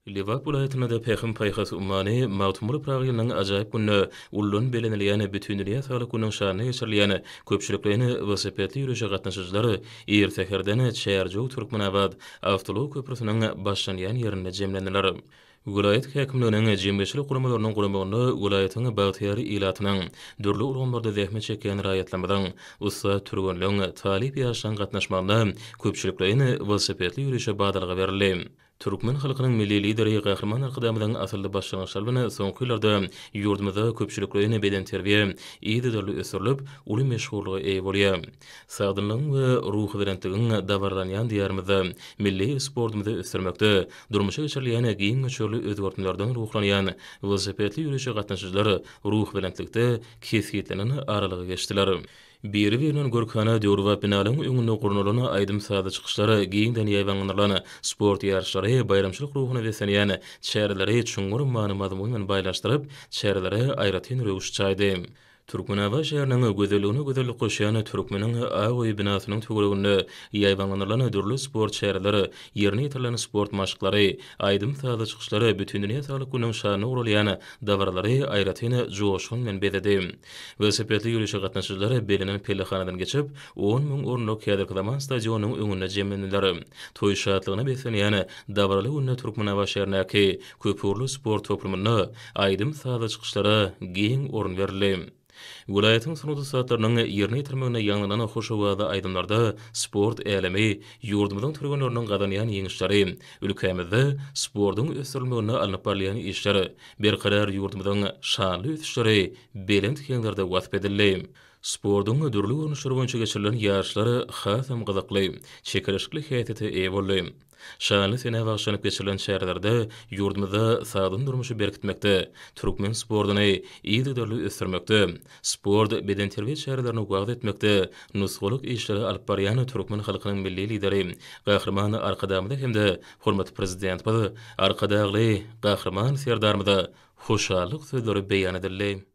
Lebap welaýatynda-da Pähim-paýhas ummany Magtymguly Pyragy ýylynyň ajaýyp gününe uludan bellenilýän Bütindünýä saglyk gününiň şanyna geçirilýän köpçülikleýin welosipedli ýörişe gatnaşyjylar ir säherden Çärjew-Türkmenabat awtoulag köprüsiniň başlanýan ýerinde jemlendiler. Welaýat häkimliginiň, jemgyýetçilik guramalarynyň guramagynda welaýatyň bagtyýar ilatynyň, dürli ulgamlarda zähmet çekýän raýatlarymyzyň, ussat türgenleň, talyp ýaşlaryň gatnaşmagynda köpçülikleýin welosipedli ýörişe badalga berildi. Türkmen halkynyň Milli Lideri Gahryman Arkadagymyzyň asylly başlangyçlary bilen soňky ýyllarda ýurdumyzda köpçülikleýin bedenterbiýe yzygiderli ösdürilip, uly meşhurlyga eýe bolýar. Sagdynlygyň we ruhubelentligiň dabaralanýan Diýarymyzda milli sportumyzy ösdürmekde durmuşa geçirilýän giň möçberli özgertmelerden ruhlanýan welosipedli ýörişe gatnaşyjylar ruhubelentlikde kesgitlenen aralygy geçdiler. Biri-birinden görkana döwrebap binalaryň öňünde gurnalan aýdym-sazly çykyşlar, giňden ýaýbaňlandyrylan sport ýaryşlary baýramçylyk ruhuna beslenýän çäreleri çuňňur many-mazmun bilen baýlanyşdyryp, çärelere aýratyn röwüş çaýdy. Türkmenabat şäheriniň gözelligine gözellik goşýan Türkmeniň ak öýi binasynyň töwereginde ýaýbaňlandyrylan dürli sport çäreler, ýerine ýetirilen sport maşklary, aýdym-sazly çykyşlar Bütindünýä saglyk gününiň şanyna guralýan dabaralary aýratyn joşgun bilen bezedi. Welosipedli ýörişe gatnaşyjylar bellenen pellehanadan geçip, 10 müň orunlyk häzirki zaman stadionynyň öňünde jemlendiler. Toý şatlygyna beslenýän dabaraly günde Türkmenabat şäherindäki köpugurly sport toplumynda aýdym-sazly çykyşlara giň orun berildi. Welaýatyň sungat ussatlarynyň ýerine ýetirmeginde ýaňlanan hoş owazly aýdymlarda sport älemi, ýurdumyzyň türgenleriniň gazanýan ýeňişleri, ülkämizde sportuň ösdürilmeginde alnyp barylýan işler, Berkarar ýurdumyzyň şanly ösüşleri belent heňlerde wasp edildi. Sportuň dürli görnüşleri boýunça geçirilen ýaryşlar hasam gyzykly, çekeleşikli häsiýete eýe boldy. Şanly senä bagyşlanyp geçirilen çärelerde ýurdumyzda sagdyn durmuşy berkitmekde, türkmen sportuny yzygiderli ösdürmekde, sport, bedenterbiýe çärelerini wagyz etmekde nusgalyk işleri alyp barýan türkmen halkynyň Milli Lideri Gahryman Arkadagymyza hem-de Hormatly Prezidentimiz Arkadagly Gahryman Serdarymyza hoşallyk sözleri beýan edildi.